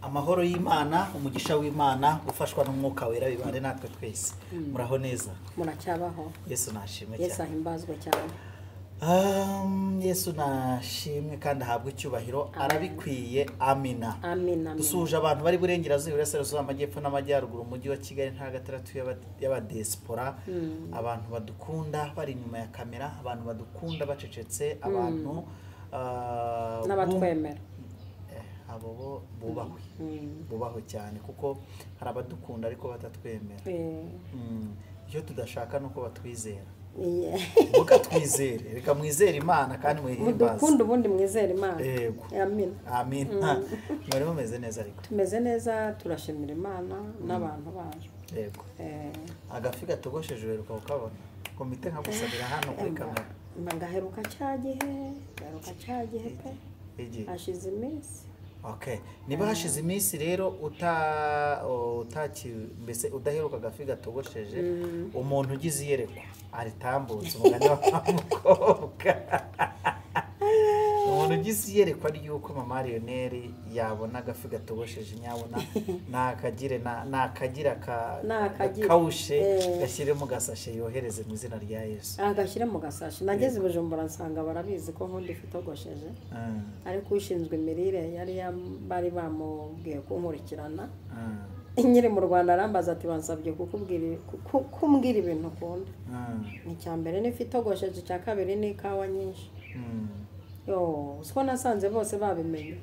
Amahoro y'Imana, umugisha w'Imana, gufashwa n'umwuka wera bibane natwe twese. Muraho neza. Muracyabaho. Yesu nashimwe cyane. Yesu ahimbazwe cyane. Yesu nashimwe kandi ahabwe icyubahiro, arabikwiye. Amina. Amina. Dusuhuje abantu bari burengerazuba, iburasirazuba, amajyepfo n'amajyaruguru, umujyi wa Kigali, intara gatandatu y'abadesipora, abantu badukunda bari inyuma ya kamera, abantu badukunda bacecetse, abantu n'abatwemera. Abo bo bubahwe, bubahwe cyane, kuko hari abadukunda ariko batatwemera. Icyo tudashaka nuko batwizera. Mukatwizere, reka mwizere Imana kandi muhimbaze. Mudukunda ubundi mwizere Imana. Yego. Amina. Amina. Mwari mumeze neza ariko? Tumeze neza, turashimira Imana n'abantu bayo. Yego. Agafi gatogosheje uheruka kukabona? Komite nkagusabira hano kuri kamera. Ngaheruka cya gihe, ngaheruka cya gihe pe. Hashize iminsi. Okay. Niba hashize iminsi rero utaki mbese udaheruka agafi gatogosheje, umuntu ugize iyerekwa aritambutse umugani wa mukobwa. Umuntu ugize iyerekwa ry'uko mama Lionel yabona agafi gatogosheje, nyabona nakagire nakagira kawushe gashyire mu gasashe yohereze mu izina rya Yesu. Agashyire mu gasashe. Nageze Bujumbura nsanga barabizi ko nkundi ifitogosheje. Ariko ushinzwe imirire yari bari bamubwiye kunkurikirana. Nyiri mu Rwanda arambaza ati bansabye kukubwira kumbwira ibintu ukunda. Icya mbere ni ifitogosheje, icya kabiri ni ikawa nyinshi. Yo, siko nasanze bose babimenye.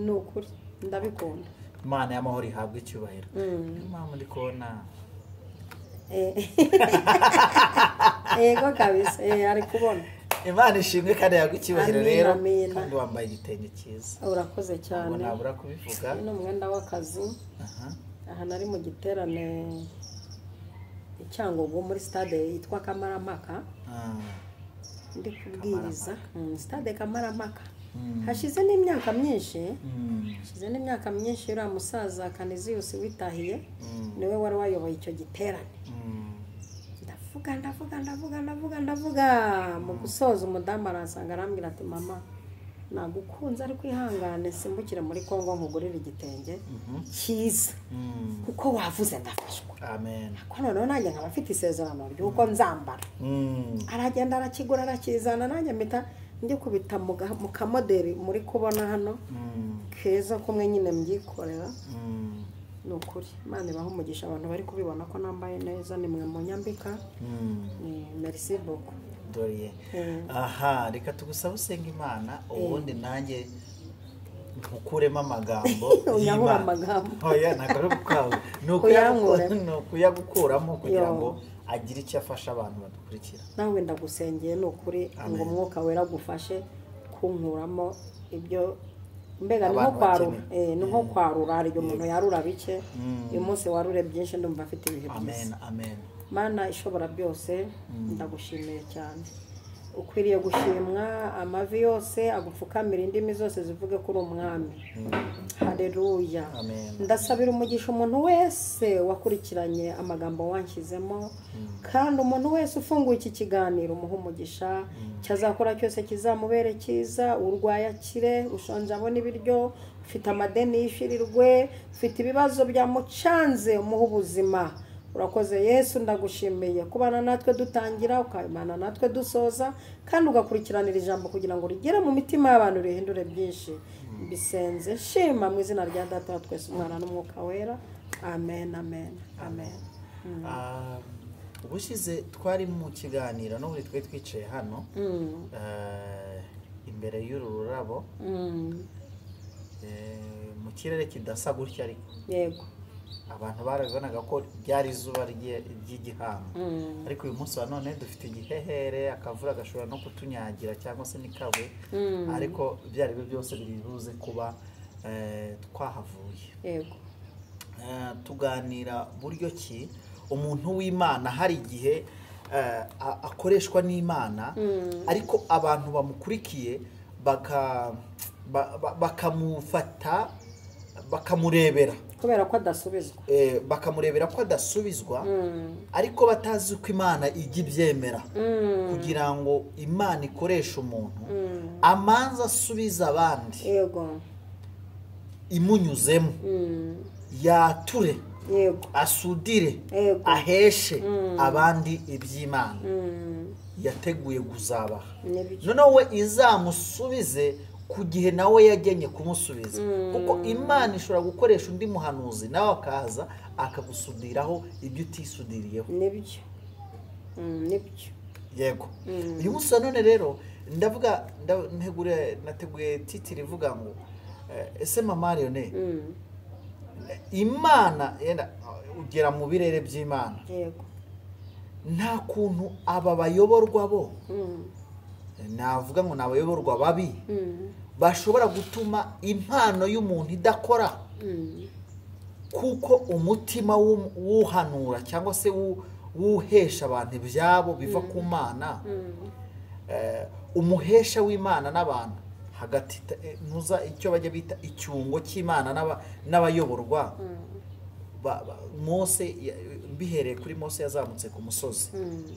Ni ukuri ndabikunda. Imana y'amahoro ihabwe icyubahiro. Mama ndi kubona. Yego kabisa, ari kubona. Imana ishimwe kandi ihabwe icyubahiro rero. Kandi wambaye igitenge cyiza. Urakoze cyane. Nabura kubivuga. Ni umwenda w'akazi. Aha nari mu giterane Cyangugu muri stade yitwa Kamarampaka. Ndi kubwiriza stade Kamarampaka. Hashize n'imyaka myinshi, hashize n'imyaka myinshi uriya musaza Kaniziyusi witahiye niwe wari wayoboye icyo giterane. Ndavuga ndavuga ndavuga ndavuga ndavuga, mu gusoza umudamu aransanga arambwira ati mama nagukunze ariko ihangane simbukire muri Kongo nkugurire igitenge cyiza kuko wavuze ndafashwa. Amen. Ko noneho nanjye nkaba mfite isezerano ry'uko nzambara. Aragenda arakigura arakizana, nanjye mpita njye kubita mu kamoderi muri kubona hano keza kumwe nyine mbyikorera. Ni ukuri Imana ibahe umugisha abantu bari kubibona ko nambaye neza, ni mwe munyambika. Ni merci beaucoup. Doriye. Aha, reka tugusabe usenga Imana ubundi nanjye nkukuremo amagambo y'Imana. Oya, ntabwo ni ukuyagukuramo kugira ngo agire icyo afasha abantu badukurikira. Nawe ndagusengeye ni ukuri ngo umwuka wera agufashe kunkuramo ibyo mbega ni nko kwarura, ni nko kwarura, hari igihe umuntu yarura bike, uyu munsi warure byinshi, ndumva afite ibihe byiza. Amen, amen. Mana ishobora byose, ndagushimiye cyane. Ukwiriye gushimwa, amavi yose agupfukamira, indimi zose zivuge ko uri umwami. Haleluya. Ndasabira umugisha umuntu wese wakurikiranye amagambo wanshyizemo, kandi umuntu wese ufunguye iki kiganiro umuhe umugisha, cyazakora cyose kizamubere cyiza, urwaye akire, ushonje abone ibiryo, ufite amadeni yishyurirwe, ufite ibibazo byamucanze umuhe ubuzima. Urakoze Yesu, ndagushimiye kubana natwe dutangira, ukabana natwe dusoza, kandi ugakurikiranira ijambo kugira ngo rigere mu mitima y'abantu rihindure byinshi. Mbisenze shima mu izina rya Data wa twese, Umwana n'Umwuka Wera. Amen, amen, amen. Ubushize twari mu kiganiro n'ubundi twari twicaye hano imbere y'uru rurabo, mu kirere kidasa gutya ariko. Yego. Abantu barabibonaga ko ryari izuba ry'igihango, ariko uyu munsi wa none dufite igihehere, akavura gashobora no kutunyagira cyangwa se n'ikabwe, ariko byari byo byose biribuze kuba twahavuye. Yego. Tuganira buryo ki umuntu w'Imana hari igihe akoreshwa n'Imana, ariko abantu bamukurikiye bakamufata bakamurebera kubera ko adasubizwa, bakamurebera ko adasubizwa, ariko batazi ko Imana ijya ibyemera kugira ngo Imana ikoreshe umuntu amanza asubiza abandi. Yego. Imunyuzemo yature, asudire, aheshe abandi iby'Imana yateguye kuzabaha. Noneho we izamusubize ku gihe nawe yagenye kumusubiza, kuko Imana ishobora gukoresha undi muhanuzi nawe akaza akagusudiraho ibyo utisudiriyeho. Nibyo, nibyo. Yego. Uyu munsi wa none rero ndavuga, nateguye titre ivuga ngo ese mama Leone, Imana yenda ugera mu birere by'Imana, yego, nta kuntu aba bayoborwa bo, navuga ngo nabayoborwa babi, bashobora gutuma impano y'umuntu idakora, kuko umutima wuhanura cyangwa se wuhesha abantu ibyabo biva ku Mana, umuhesha w'Imana n'abantu hagati, ntuza icyo bajya bita icyungo cy'Imana n'abayoborwa. Mose, mbihereye kuri Mose, yazamutse ku musozi,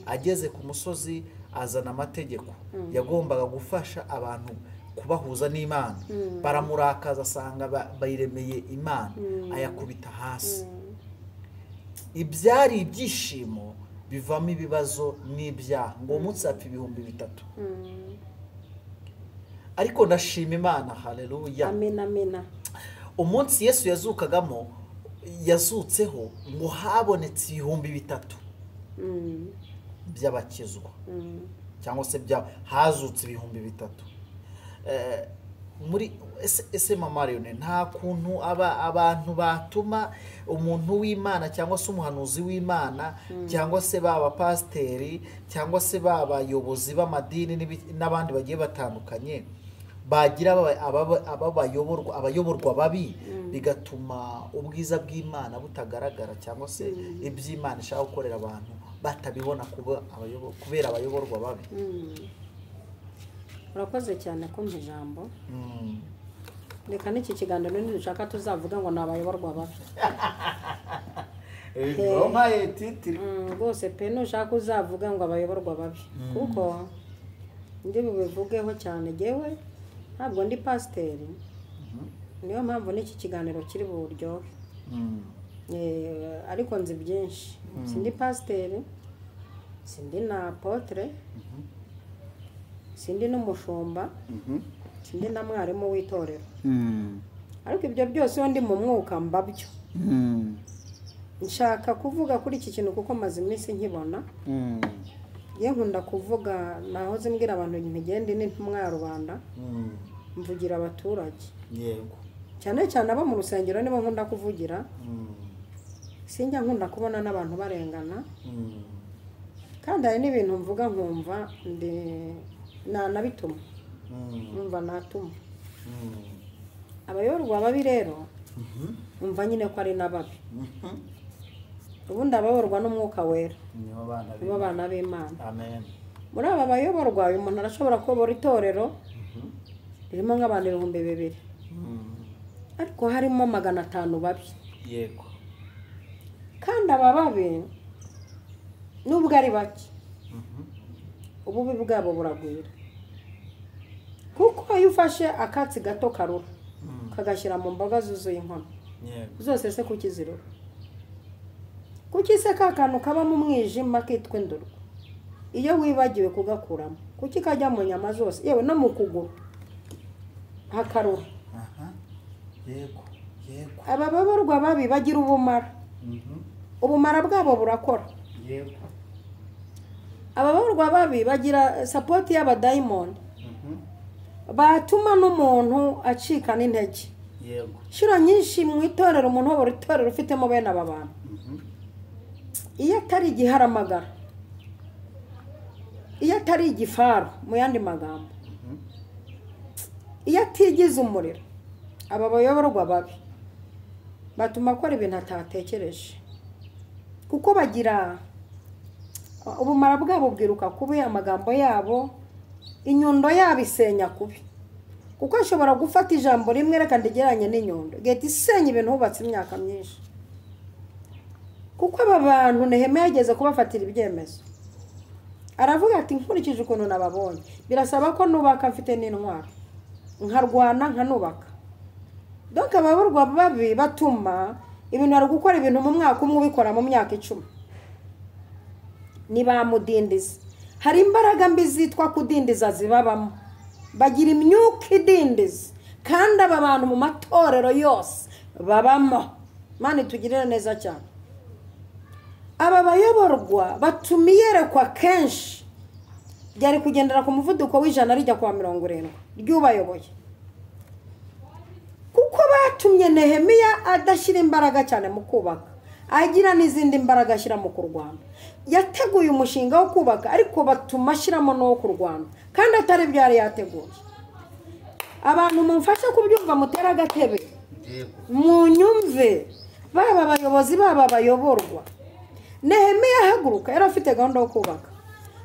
ageze ku musozi azana amategeko yagombaga gufasha abantu kubahuza n'Imana, baramurakaza asanga bayiremeye Imana, ayakubita hasi. Ibyari ibyishimo bivamo ibibazo n'ibyaha, ngo umunsi apfa 3000. Ariko ndashima Imana, haleluya, amena, amena. Umunsi Yesu yazukagamo, yazutseho ngo habonetse 3000 by'abakizwa, cyangwa se hazutse 3000. Muri ese mama Leone, nta kuntu abantu batuma umuntu w'Imana cyangwa se umuhanuzi w'Imana cyangwa se baba pasiteri cyangwa se babayobozi b'amadini n'abandi bagiye batandukanye bagira abayoborwa babi, bigatuma ubwiza bw'Imana butagaragara cyangwa se iby'Imana ishaka gukorera abantu batabibona kubera abayoborwa babi. Urakoze cyane kumva ijambo. Reka n'iki kiganiro nidushaka tuzavuga ngo ni abayoborwa babi. Rwose pe, nushaka uzavuga ngo abayoborwa babi, kuko ndi bubivugeho cyane. Jyewe ntabwo ndi pasiteri, niyo mpamvu n'iki kiganiro kiri buryohe, ariko nzi byinshi. Sindi pasiteri, sindi na apotre, sindi n'umushumba, sindi na mwarimu w'itorero, ariko ibyo byose iyo ndi mu mwuka mbabyo. Nshaka kuvuga kuri iki kintu kuko maze iminsi nkibona. Ye nkunda kuvuga, nahoze mbwira abantu ntigende n'intumwa ya rubanda, mvugira abaturage. Yego. Cyane cyane abo mu rusengero nibo nkunda kuvugira. Sinjya nkunda kubona n'abantu barengana. Kandi hari n'ibintu mvuga nkumva ndi nanabituma. Numva natuma. Abayoborwa babi rero umva nyine ko ari nababi. Ubundi abayoborwa n'umwuka wera nibo bana b'Imana. Amen. Muri aba bayoborwa uyu muntu arashobora kuyobora itorero ririmo nk'abantu 2000, ariko harimo 500 babi. Yego. Kandi aba babi nubwo ari bake, ububi bwabo buragwira, kuko iyo ufashe akatsi gato karura kagashyira mu mboga zuzuye inkono zose, se kuki zirura? Kuki se ka kantu kabamo umwijima kitwa indurwe, iyo wibagiwe kugakuramo kuki kajya mu nyama zose, yewe no mu kuguru hakarura? Yego, yego. Aba baborwa babi bagira ubumara. Ubumara bwabo burakora. Yego. Ababorwa babi bagira support y'abadayimoni, batuma n'umuntu acika n'intege. Yego. Shira nyinshi mu itorero, umuntu wabora itorero ufitemo bene aba bantu, iyo atari igiharamagara, iyo atari igifaru mu yandi magambo, iyo atigize umuriro, aba bayoborwa babi batuma akora ibintu atatekereje, kuko bagira ubumara bwabo bwiruka kubi, amagambo yabo, inyundo yabo isenya kubi, kuko ashobora gufata ijambo rimwe reka ndigeranye n'inyundo igahita isenya ibintu hubatse imyaka myinshi. Kuko aba bantu Nehemiya yageze kubafatira ibyemezo, aravuga ati nkurikije ukuntu nababonye, birasaba ko nubaka mfite n'intwaro, nkarwana nkanubaka. Donc abayoborwa babi batuma ibintu ari gukora ibintu mu mwaka umwe ubikora mu myaka 10. Ni bamudindiza. Hari imbaraga mbi zitwa kudindiza zibabamo. Bagira imyuka idindiza kandi aba bantu mu matorero yose babamo. Mani tugirire neza cyane. Aba bayoborwa batuma iyerekwa kenshi ryari kugendera ku muvuduko w'ijana rijya kwa 70 ry'ubayoboye. Kuko batumye Nehemiya adashyira imbaraga cyane mu kubaka, agira n'izindi mbaraga ashyira mu kurwana. Yateguye umushinga wo kubaka ariko batuma ashyiramo n'uwo kurwana kandi atari byo yari yateguye. Abantu mumfashe kubyumva mutera agatebe, munyumve, baba abayobozi baba abayoborwa. Nehemiya ahaguruka yari afite gahunda yo kubaka,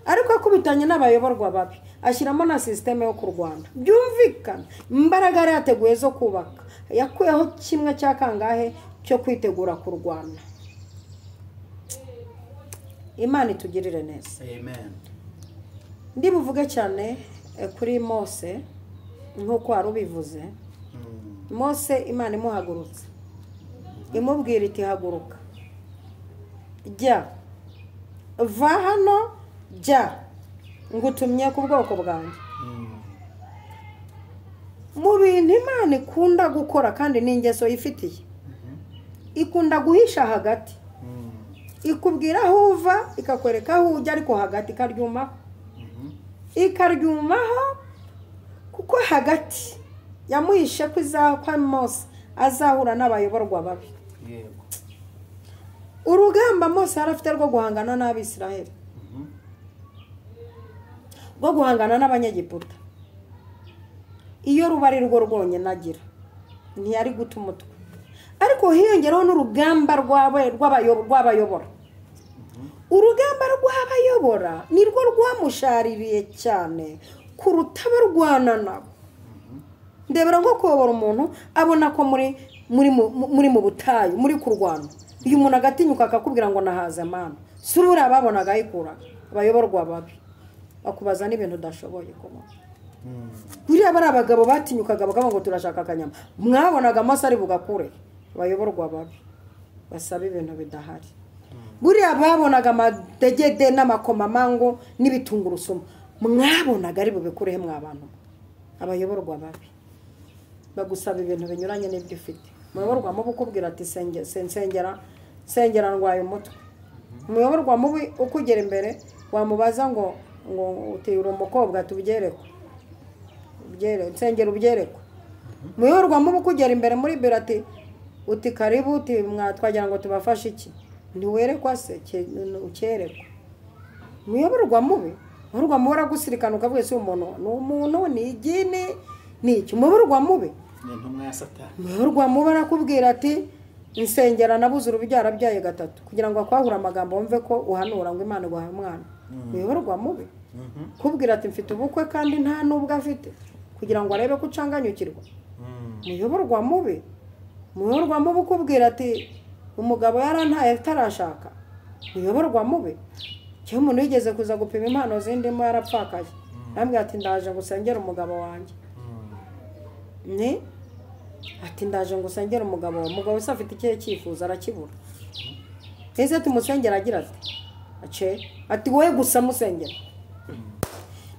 ariko akubitanye n'abayoborwa babi ashyiramo na sisiteme yo kurwana. Byumvikana imbaraga yari yateguye zo kubaka yakuyeho kimwe cya kangahe cyo kwitegura kurwana. Imana itugirire neza. Amen. Ndi buvuge cyane kuri Mose nk'uko wari ubivuze. Mose Imana imuhagurutse imubwira iti haguruka, jya va hano, jya ngutumye ku bwoko bwanjye. Mu bintu Imana ikunda gukora kandi n'ingeso ifitiye, ikunda guhisha hagati. Ikubwira aho uva ikakwereka aho ujya, ariko hagati ikaryumaho. Ikaryumaho kuko hagati yamuhishe ko izakwa Mose azahura n'abayoborwa babi. Yego. Urugamba Mose yari afite rwo guhangana n'Abisiraheli, rwo guhangana n'Abanyegiputa, iyo ruba ari rwo rwonyine agira ntiyari guta umutwe. Ariko hiyongeraho n'urugamba rw'abayobora. Urugamba rw'abayobora nirwo rwamushaririye cyane kuruta abarwana nabo. Ndebera nko kuyobora umuntu abona ko muri mu butayu muri kurwana, uyu muntu agatinyuka akakubwira ngo nahaze mana, si ubura babonaga ayikuraga. Abayoborwa babi bakubaza n'ibintu udashoboye kubona. Buriya bari abagabo batinyukaga bakavuga ngo turashaka akanyama, mwabonaga amaso ari bugakure. Abayoborwa babi basaba ibintu bidahari. Buriya babonaga amadegede n'amakomamango n'ibitungurusumu, mwabonaga ari bubikurehe mwabantu. Abayoborwa babi bagusaba ibintu binyuranye n'ibyo ufite. Umuyoborwa mubi ukubwira ati nsengera ndwaye umutwe. Umuyoborwa mubi ukugera imbere wamubaza ngo utira umukobwa tubyerekwe, nsengera ubyerekwe. Umuyoborwa mubi ukugera imbere muri biro ati uti karibu, uti twagira ngo tubafashe iki, ntiwerekwa se ukerekwa. Umuyoborwa mubi aragusirikana ukavuga si umuntu ni umuntu ni igini ni iki. Umuyoborwa mubi ni intumwa ya Satani. Umuyoborwa mubi arakubwira ati insengera nabuze urubyaro abyaye gatatu, kugira ngo akwahure amagambo wumve ko uhanura ngo Imana iguhaye umwana. Umuyoborwa mubi kubwira ati mfite ubukwe kandi nta nubwo afite, kugira ngo arebe ko ucanganyukirwa. Umuyoborwa mubi ukubwira ati umugabo yarantaye atarashaka. Umuyoborwa mubi cyo umuntu yigeze kuza gupima impano zindimo yarapfakaye, arambwira ati ndaje ngo usengere umugabo wanjye. Ni ati ndaje ngo usengere umugabo wawe. Umugabo wese afite ikihe cyifuzo arakibura. Ese tumusengera agira ati ace ati wowe gusa musengera.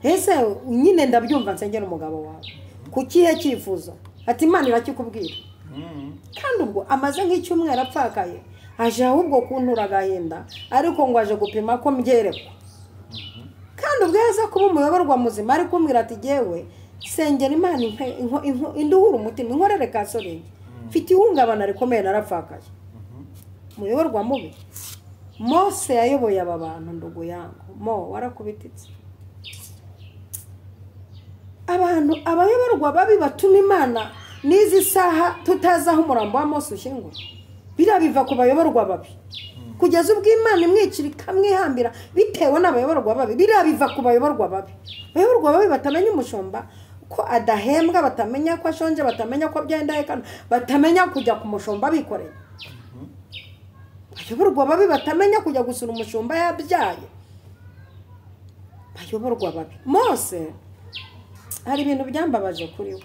Ese nyine ndabyumva nsengera umugabo wawe ku kihe cyifuzo? Ati Imana irakikubwira. Kandi ubwo amaze nk'icyumweru apfakaye, aje ahubwo kuntura agahinda, ariko ngo aje gupima ko mbyerekwa. Kandi ubwo yaza kuba umuyoborwa muzima ari kumbwira ati jyewe sengera Imana induhura umutima inkorere kasoringi, mfite ihungabana rikomeye narapfakaye. Umuyoborwa mubi Mose yayoboye aba bantu ndugu yangu, mo warakubititse. Abantu abayoborwa babi batuma Imana n'izi saha tutazi aho umurambo wa Mose ushyinguye. Biriya biva ku bayoborwa babi. Kugeza ubwo Imana imwicira ikamwihambira bitewe n'abayoborwa babi. Biriya biva ku bayoborwa babi. Abayoborwa babi batamenya umushumba ko adahembwa, batamenya ko ashonje, batamenya ko byendahekana, batamenya kujya ku mushumba bikoreye. Abayoborwa babi batamenya kujya gusura umushumba yabyaye. Abayoborwa babi. Mose hari ibintu byambabaje kuri we.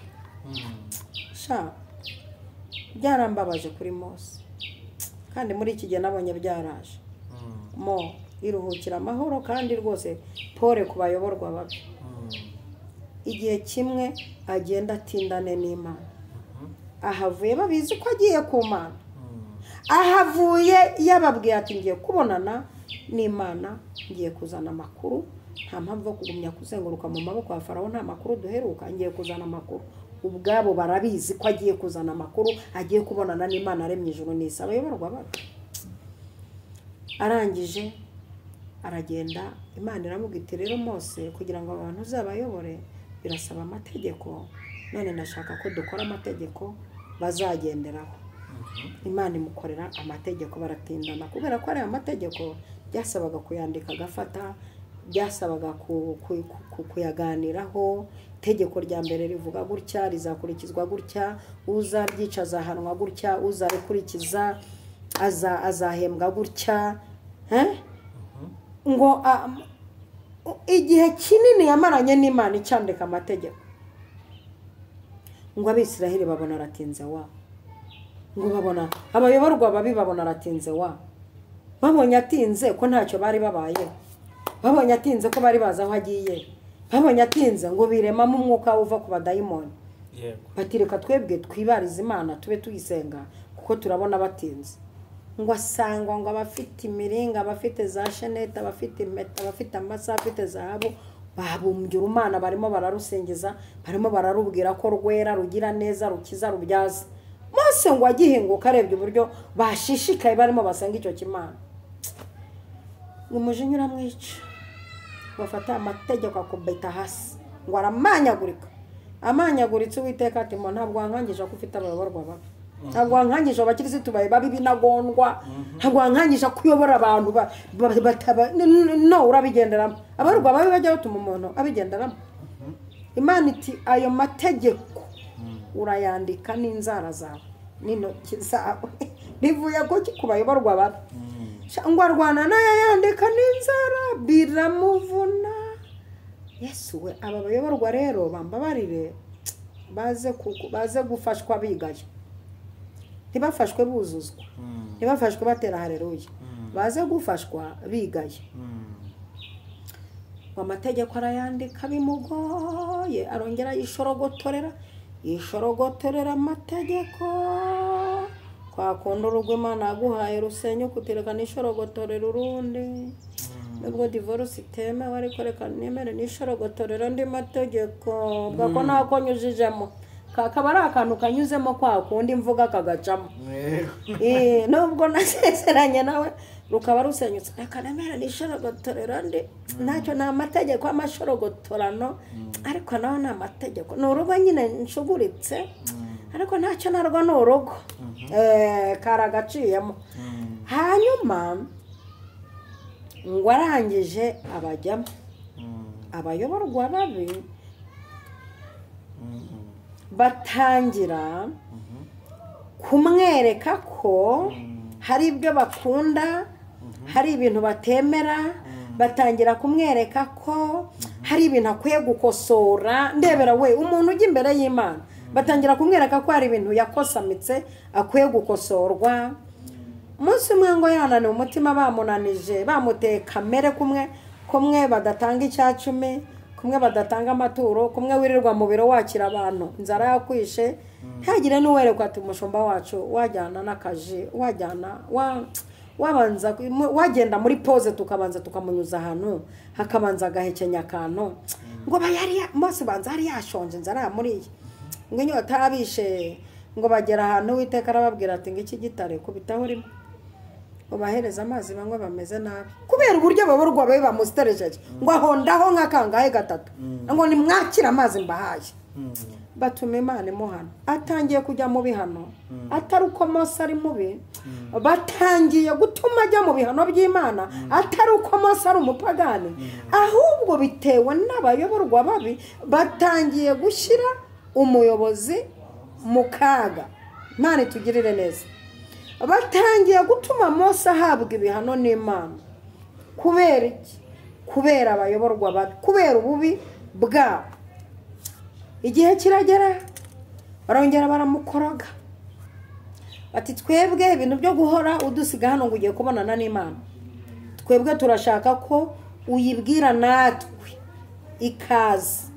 Sha Byarambabaje kuri Mose, kandi muri iki gihe nabonye byaraje. Mo iruhukira amahoro, kandi rwose pole ku bayoborwa babi. Igihe kimwe agenda atindane n'Imana, ahavuye babizi ko agiye ku Mana, ahavuye yababwiye ati ngiye kubonana n'Imana, ngiye kuzana amakuru, nta mpamvu yo kugumya kuzenguruka mu maboko ya Farawo, nta makuru duheruka, ngiye kuzana amakuru. Ubwabo barabizi ko agiye kuzana amakuru, agiye kubonana n'Imana aremye ijuru n'isi. Abayoborwa babi. Arangije aragenda, Imana iramubwira iti rero Mose, kugira ngo abantu uzabayobore birasaba amategeko, none ndashaka ko dukora amategeko bazagenderaho. Imana imukorera amategeko, baratindana kubera ko ari amategeko byasabaga kuyandika agafata, byasabaga kuyaganiraho. Itegeko rya mbere rivuga gutya, rizakurikizwa gutya, uzaryica azahanwa gutya, uzarikurikiza azahembwa gutya. Ngo igihe kinini yamaranye n'Imana icyandika amategeko, ngo Abisiraheli babona aratinze wa, ngo babona abayoborwa babi babona aratinze wa, babonye atinze ko ntacyo bari babaye, babonye atinze ko bari bazi aho agiye, babonye atinze ngo biremamo umwuka uva ku badayimoni. Batireka twebwe twibariza Imana tube tuyisenga kuko turabona batinze. Ngo asangwa ngo abafite imiringa, abafite za shenete, abafite impeta, abafite amasaha, abafite zahabu, babumbye urumana, barimo bararusingiza, barimo bararubwira ko rwera, rugira neza, rukiza, rubyaza. Mose ngo agihinguka arebye uburyo bashishikaye barimo basenga icyo kimana, ngo umujinya uramwica, bafata amategeko akubita hasi, ngo aramanyagurika. Amanyaguritse, Uwiteka ati mo ntabwo wankangije ko ufite abayoborwa babi, ntabwo wankangije abakirisitu bawe babi binagondwa, ntabwo wankangije kuyobora abantu bataba no urabigenderamo. Abarwa babi bajya batuma umuntu abigenderamo. Imana iti ayo mategeko urayandika n'inzara zawe n'intoki zawe, rivuye ko kubayoborwa babi. Ngo arwana n'ayandika n'inzara biramuvuna. Yesu we, aba bayoborwa rero bambabarire, baze gufashwa bigaye, ntibafashwe buzuzwa, ntibafashwe batera haleluya, baze gufashwa bigaye. Amategeko arayandika bimugoye, arongera yishorogotorera, yishorogotorera amategeko. Kwa kundi urugo Imana yaguhaye rusenyuka utereka nishorogotorera urundi. Nubwo divorce itemewe ariko reka nemere nishorogotorera andi mategeko, bwa ko ntako nyujijemo, kakaba ari akantu kanyuzemo kwa kundi mvuga kagacamo. Nubwo nasezeranye nawe rukaba rusenyutse, reka nemere nishorogotorera andi, ntacyo ni amategeko y'amashorogotorano, ariko nawe ni amategeko, ni urugo nyine nshuguritse, ariko ntacyo narwo ni urugo, karagaciyemo. Hanyuma ngo arangije abajyamo abayoborwa babi batangira kumwereka ko hari ibyo bakunda, hari ibintu batemera, batangira kumwereka ko hari ibintu akwiye gukosora. Ndebera we umuntu ujya imbere y'Imana, batangira kumwereka ko hari ibintu yakosamitse akwiye gukosorwa. Umunsi umwe ngo yananiwe umutima, bamunanije, bamuteye kamere kumwe kumwe badatanga icyacumi, kumwe badatanga amaturo, kumwe wirirwa mu biro wakira abantu inzara yakwishe, ntagire n'uwerekwa ati umushumba wacu wajyana n'akaji, wajyana wabanza wagenda muri pose, tukabanza tukamunyuza ahantu hakabanza agahekenya akantu, ngo bayari Mose banza hari yashonje inzara yamuriye, ngo inyota abishe, ngo bagera ahantu Uwiteka arababwira ati ngiki gitare kubitaho rimwe, ubahereza amazi banywe bameze nabi, kubera uburyo ababorwa babe bamusiterejeje, ngo ahondaho nka kangahe gatatu, ngo nimwakira amazi mbahaye. Batuma Imana imuhana, atangiye kujya mu bihano, atari uko Mose ari mubi, batangiye gutuma ajya mu bihano by'Imana, atari uko Mose ari umupagani, ahubwo bitewe n'abayoborwa babi batangiye gushyira umuyobozi mu kaga. Imana itugirire neza. Batangiye gutuma Mose ahabwa ibihano n'Imana. Kubera iki? Kubera abayoborwa babi, kubera ububi bwabo. Igihe kiragera barongera baramukoroga, Bati twebwe ibintu byo guhora udusiga hano ngo ugiye kubonana n'Imana, twebwe turashaka ko uyibwira natwe ikaza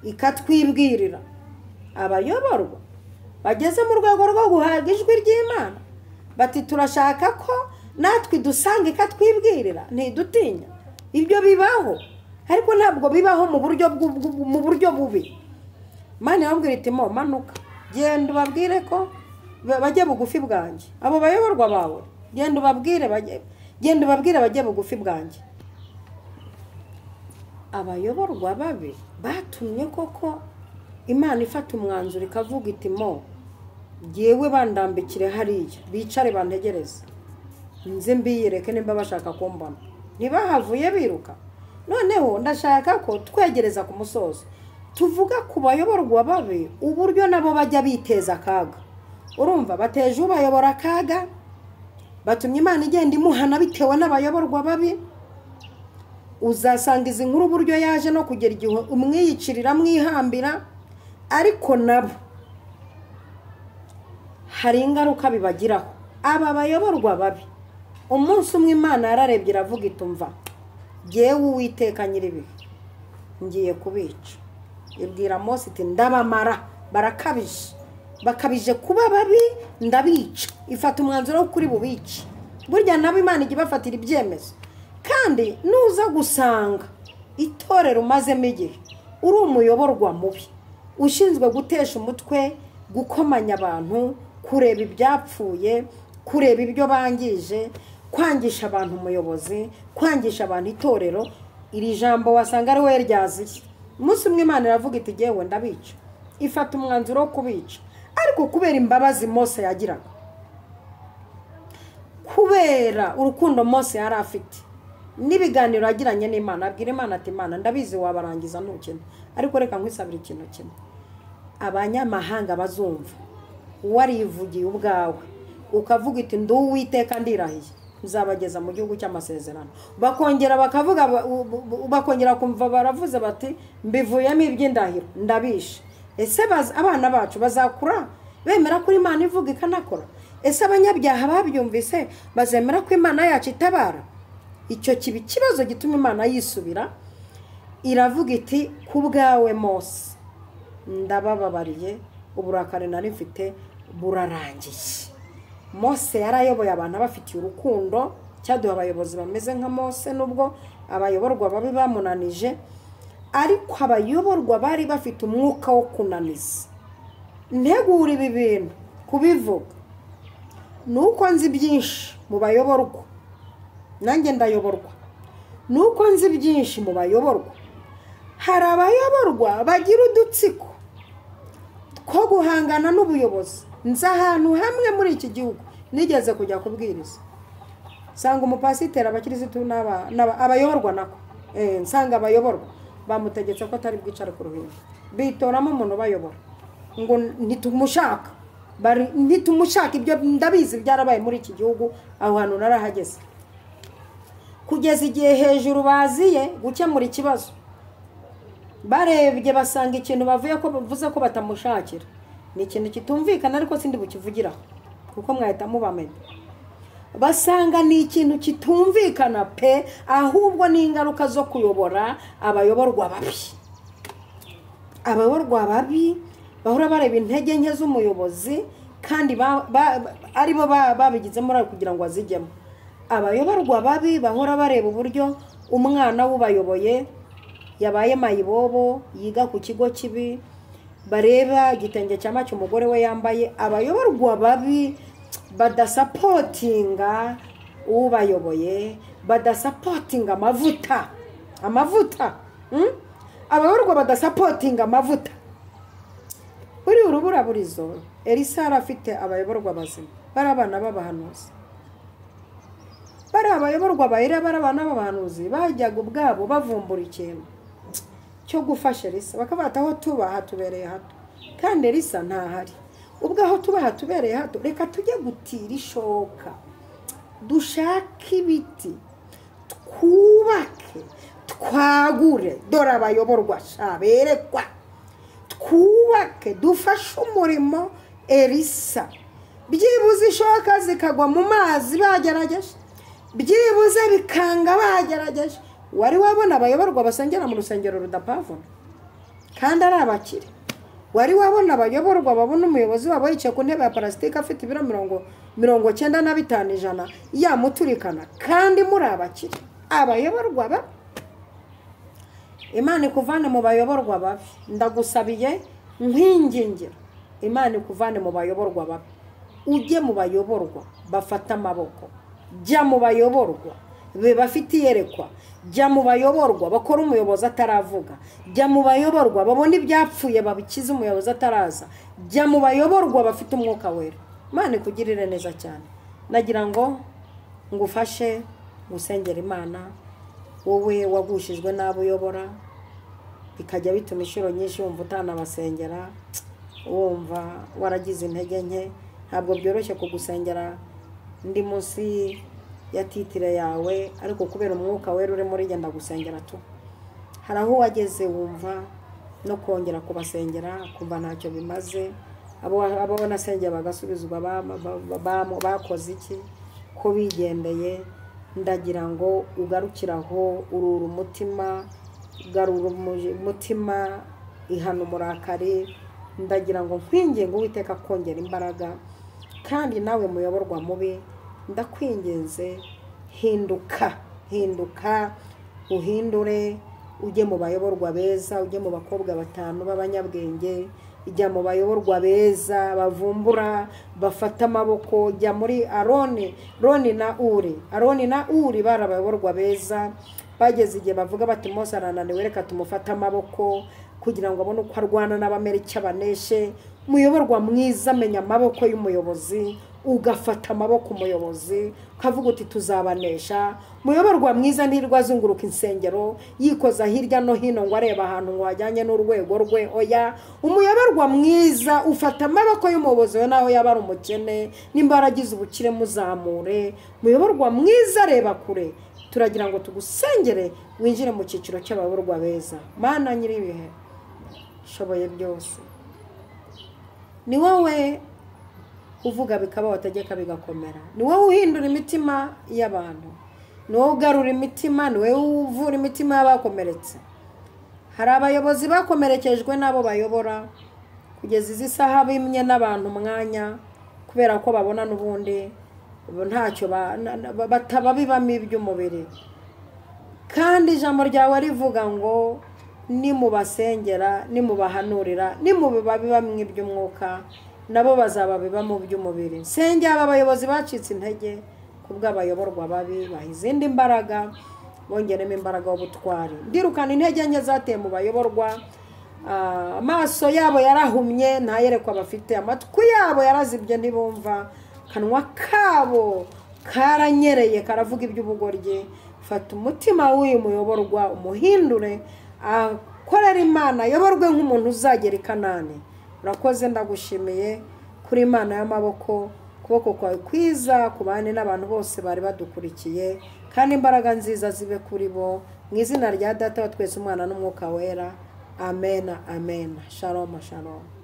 ikatwibwirira. Abayoborwa bageze mu rwego rwo guhaga ijwi ry'Imana bati turashaka ko natwe dusanga ikatwibwirira, ntidutinya. Ibyo bibaho, ariko ntabwo bibaho mu buryo bubi. Imana irababwira iti mo manuka, genda ubabwire ko bajye bugufi bwanjye. Abo bayoborwa bawe genda ubabwire bajye bugufi bwanjye. Abayoborwa babi batumye koko Imana ifata umwanzuro ikavuga iti mo yewe bandambikire hariya bicare bantegereze nze mbiyereke nimba bashaka kumbona. Ntibahavuye biruka. Noneho ndashaka ko twegereza ku musozo tuvuga ku bayoborwa babi uburyo nabo bajya biteza akaga. Urumva bateje ubayobora akaga, batumye Imana igenda imuhana bitewe n'abayoborwa babi. Uzasanga izi nkuru uburyo yaje no kugera igihe umwiyicirira mwihambira, ariko nabo hari ingaruka bibagiraho. Aba bayoborwa babi umunsi umwe Imana yararebye iravuga itumva jyewe Uwiteka nyiribihe ngiye kubica. Ibwira Mose iti ndabamara, barakabije, bakabije kuba babi, ndabica. Ifata umwanzuro wo kuri bubice. Burya nabo Imana ijya ibafatira ibyemezo. Kandi nuza gusanga itorero umazemo igihe uri umuyoborwa mubi ushinzwe gutesha umutwe, gukomanya abantu, kureba ibyapfuye, kureba ibyo bangije, kwangisha abantu umuyobozi, kwangisha abantu itorero, iri jambo wasanga ari we ryaziye. Umunsi umwe Imana iravuga iti jyewe ndabica. Ifata umwanzuro wo kubica. Ariko kubera imbabazi Mose yagiraga, kubera urukundo Mose yari afite n'ibiganiro yagiranye n'Imana, abwira Imana ati Imana ndabizi wabarangiza ntukene, ariko reka nkwisabire ikintu kimwe, abanyamahanga bazumva warivugiye ubwawe ukavuga iti ndi Uwiteka ndirahiye nzabageza mu gihugu cy'amasezerano. Bakongera bakavuga, bakongera kumva baravuze bati mbivuyemo iby'indahiro ndabishe. Ese abana bacu bazakura bemera ko Imana ivuga ikanakora? Ese abanyabyaha babyumvise bazemera ko Imana yacu itabara? Icyo kiba ikibazo gituma Imana yisubira, iravuga iti ku bwawe Mose ndabababariye, uburakari nari mfite burarangiye. Mose yarayoboye abantu abafitiye urukundo, cyaduha abayobozi bameze nka Mose nubwo abayoborwa babi bamunanije, ariko abayoborwa bari bafite umwuka wo kunaniza. Ntegura ibi bintu kubivuga nuko nzi byinshi mu bayoborwa, nanjye ndayoborwa, nuko nzi byinshi mu bayoborwa. Hari abayoborwa bagira udutsiko two guhangana n'ubuyobozi. Nzi ahantu hamwe muri iki gihugu nigeze kujya kubwiriza, nsanga umupasiteri abakirisitu abayoborwa nako nsanga abayoborwa bamutegetse ko atari bwicare ku ruhimbi, bitoramo umuntu ubayobora ngo ntitumushaka, ntitumushaka. Ibyo ndabizi byarabaye muri iki gihugu, aho hantu narahageze. Kugeza igihe hejuru baziye gukemura ikibazo, barebye basanga ikintu bavuye ko bavuze ko batamushakira ni ikintu kitumvikana, ariko sindi bukivugiraho kuko mwahita mubamenya. Basanga ni ikintu kitumvikana pe, ahubwo ni ingaruka zo kuyobora abayoborwa babi. Abayoborwa babi bahora bareba intege nke z'umuyobozi kandi aribo babigizemo uruhare kugira ngo azijyemo. Abayoborwa babi bahora bareba uburyo umwana w'ubayoboye yabaye mayibobo, yiga ku kigo kibi, bareba igitenge cya make umugore we yambaye. Abayoborwa babi badasapotinga ubayoboye, badasapotinga amavuta, amavuta. Abayoborwa badasapotinga amavuta. Buri uruburaburizo Elisa yari afite abayoborwa bazima, bari abana b'abahanuzi, bari abayoborwa bayira, bari abana b'abahanuzi bajyaga ubwabo bavumbura ikintu cyo gufasha Elisa, bakabata aho tuba hatubereye hato, kandi Elisa ntahari. Ubwo aho tuba hatubereye hato, reka tujye gutira ishoka, dushake ibiti, twubake, twagure. Dore abayoborwa shaberekwa, twubake, dufashe umurimo Elisa. Byibuze ishoka zikagwa mu mazi bagerageje, byibuze bikanga bagerageje. Wari wabona abayoborwa basengera mu rusengero rudapavoma kandi ari abakire? Wari wabona abayoborwa babona umuyobozi wabo yicaye ku ntebe ya parasitike afite ibiro 95 100 yamuturikana kandi muri abakire? Abayoborwa ba Imana ikuvane mu bayoborwa babi. Ndagusabiye nkwingingira, Imana ikuvane mu bayoborwa babi, ujye mu bayoborwa bafata amaboko, jya mu bayoborwa bafite iyerekwa, jya mu bayoborwa bakora umuyobozi ataravuga, jya mu bayoborwa babona ibyapfuye babikiza umuyobozi ataraza, jya mu bayoborwa bafite umwuka wera. Imana ikugirire neza cyane. Nagira ngo ngufashe gusengera Imana, wowe wagushijwe n'abo uyobora, bikajya bituma inshuro nyinshi wumva utanabasengera, wumva waragize intege nke. Ntabwo byoroshye kugusengera ndi munsi ya titire yawe, ariko kubera umwuka wera uri muri genda gusengera tu. Hari aho wageze wumva no kongera kubasengera kumva ntacyo bimaze. Abo nasengeye bagasubizwa bakoze iki ko bigendeye. Ndagira ngo ugarukiraho, urura umutima, garura umutima, ihana umurakari. Ndagira ngo nkwinginge Uwiteka kongera imbaraga, kandi nawe muyoborwa mubi ndakwinginze, hinduka, hinduka, uhindure, ujye mu bayoborwa beza, ujye mu bakobwa 5 b'abanyabwenge, ijya mu bayoborwa beza bavumbura, bafata amaboko. Jya muri Aroni, Roni na Uri. Aroni na Uri bari abayoborwa beza, bageze igihe bavuga bati Mose arananiwe, reka tumufate amaboko kugira ngo abone uko arwana n'Abamaleki abaneshe. Umuyoborwa mwiza amenya amaboko y'umuyobozi, ugafata amaboko umuyobozi ukavuga uti tuzabanesha. Umuyoborwa mwiza ntirirwa azunguruka insengero yikoza hirya no hino ngo areba ahantu ngo hajyanye n'urwego rwe, oya. Umuyoborwa mwiza ufata amaboko y'umuyobozi we, naho yaba ari umukene, nimba yaragize ubukire muzamure. Umuyoborwa mwiza areba kure. Turagira ngo tugusengere winjire mu cyiciro cy'abayoborwa beza. Mana nyir'ibihe shoboye byose, ni wowe uvuga bikaba, wategeka bigakomera, ni wowe uhindura imitima y'abantu, ni wowe ugarura imitima, ni wowe uvura imitima y'abakomeretse. Hari abayobozi bakomerekejwe n'abo bayobora kugeza izi saha bimye n'abantu umwanya, kubera ko babona n'ubundi ntacyo batababibamo iby'umubiri. Kandi ijambo ryawe rivuga ngo nimubasengera, nimubahanurira, nimubabibamwe iby'umwuka, nabo bazababiba mu by'umubiri. Nsengera aba bayobozi bacitse intege kubw'abayoborwa babi, baha izindi mbaraga, bongeremo imbaraga w'ubutwari. Ndirukana intege nke zateye mu bayoborwa. Amaso yabo yarahumye ntayerekwa bafite, amatwi yabo yarazibye ntibumva, kanwa kabo karanyereye karavuga iby'ubugoryi. Fata umutima w'uyu muyoborwa umuhindure, akorera Imana, ayoborwe nk'umuntu uzagera i Kanani. Urakoze, ndagushimiye kuri Imana y'amaboko, ukuboko kwawe kwiza kubane n'abantu bose bari badukurikiye, kandi imbaraga nziza zibe kuri bo, mu izina rya Data wa twese, Umwana n'Umwuka Wera. Amen, amen. Shalom, shalom.